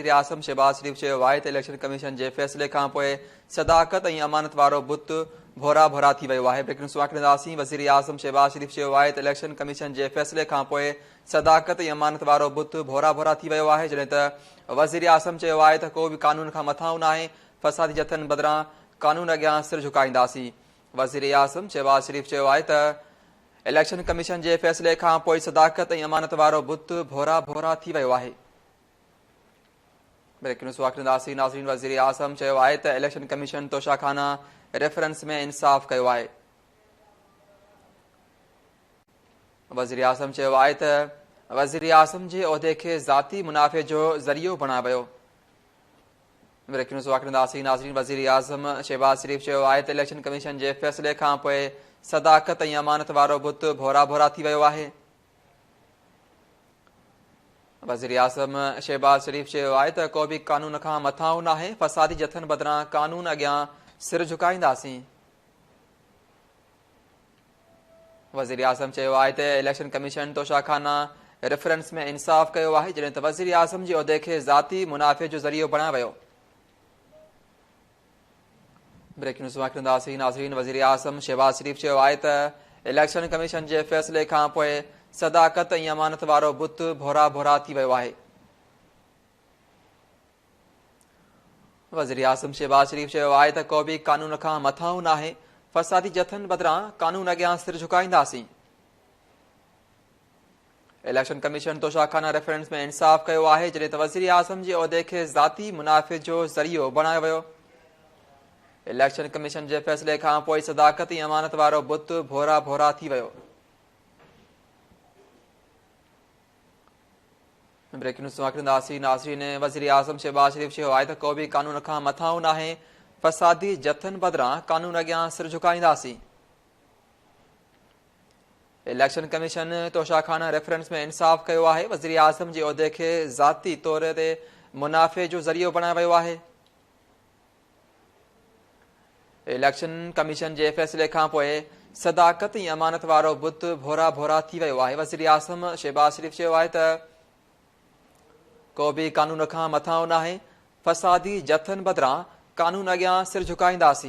وزيراعظم شهباز شريف چيو آهي ته اليڪشن ڪميشن جي فيصلي کانپوء صداقت ۽ امانت وارو بت ڀورا ڀورا ٿي ويو آهي. بريڪنگ نيوز واڪننداسين وزيراعظم شهباز شريف چيو آهي ته اليڪشن ڪميشن جي فيصلي کانپوء صداقت ۽ امانت وارو بت ڀورا ڀورا ٿي ويو آهي جڏهن ته وزيراعظم چيو آهي ته ڪو به قانون کان مٿانهون ناهي فسادي جٿن بدران قانون اڳيان سر جهڪائينداسين وزيراعظم شهباز شريف چيو آهي ته اليڪشن ڪميشن جي فيصلي کانپوء صداقت ۽ امانت وارو بت ڀورا ڀورا ٿي ويو آهي. بريڪنگ نيوز واڪننداسين ناظرين وزيراعظم چيو آهي ته اليڪشن ڪميشن توشا خانه ريفرنس ۾ انصاف ڪيو آهي وزيراعظم چيو آهي ته وزيراعظم جي عهدي کي ذاتي منافعي جو ذريعو بڻايو ويو بريڪنگ نيوز واڪننداسين ناظرين وزيراعظم شهباز شريف چيو آهي ته اليڪشن ڪميشن جي فيصلي کان پوء صداقت ۽ امانت وارو بت ڀورا ڀورا ٿي ويو آهي وزيراعظم شهباز شريف چيو آهي ته ڪو به قانون کان مٿانهون ناهي، فسادي جٿن بدران قانون اڳيان سر جهڪائينداسين. وزيراعظم چيو آهي ته اليڪشن ڪميشن توشا خانه ريفرنس ۾ انصاف ڪيو آهي، جڏهن ته وزيراعظم جي عهدي کي ذاتي منافعي جو ذريعو بڻايو ويو. بريڪنگ نيوز اوهان کي ڏينداسين ناظرين وزيراعظم شهباز شريف چيو آهي ته اليڪشن ڪميشن جي فيصلي کان پوء صداقت ۽ امانت وارو بت ڀورا ڀورا ٿي ويو آهي وزيراعظم شهباز شريف چيو آهي ته ڪو به قانون کان مٿانهون ناهي فسادي جٿن بدران قانون اڳيان سر جهڪائينداسين اليڪشن ڪميشن توشا خانه ريفرنس ۾ انصاف ڪيو آهي جڏهن ته وزيراعظم جي عهدي کي ذاتي منافعي جو ذريعو بڻايو ويو. اليڪشن ڪميشن جي فيصلي کان پوء صداقت ۽ امانت وارو بت ڀورا ڀورا ٿي ويو. بريڪنگ نيوز واڪرنداسين ناظرين وزيراعظم شهباز شريف چيو آهي ته ڪو به قانون کان مٿانهون ناهي فسادي جٿن بدران قانون اڳيان سر جهڪائينداسين. اليڪشن ڪميشن توشا خانه ريفرنس ۾ انصاف ڪيو آهي، وزيراعظم جي عهدي کي ذاتي طور تي منافعي جو ذريعو بڻايو ويو آهي. اليڪشن ڪميشن جي فيصلي کانپوء صداقت ۽ امانت وارو بت ڀورا ڀورا ٿي ويو آهي، وزيراعظم شهباز شريف چيو آهي ته ڪو به قانون کان مٿانهون ناهي، فسادي جٿن بدران قانون اڳيان سر جهڪائينداسين.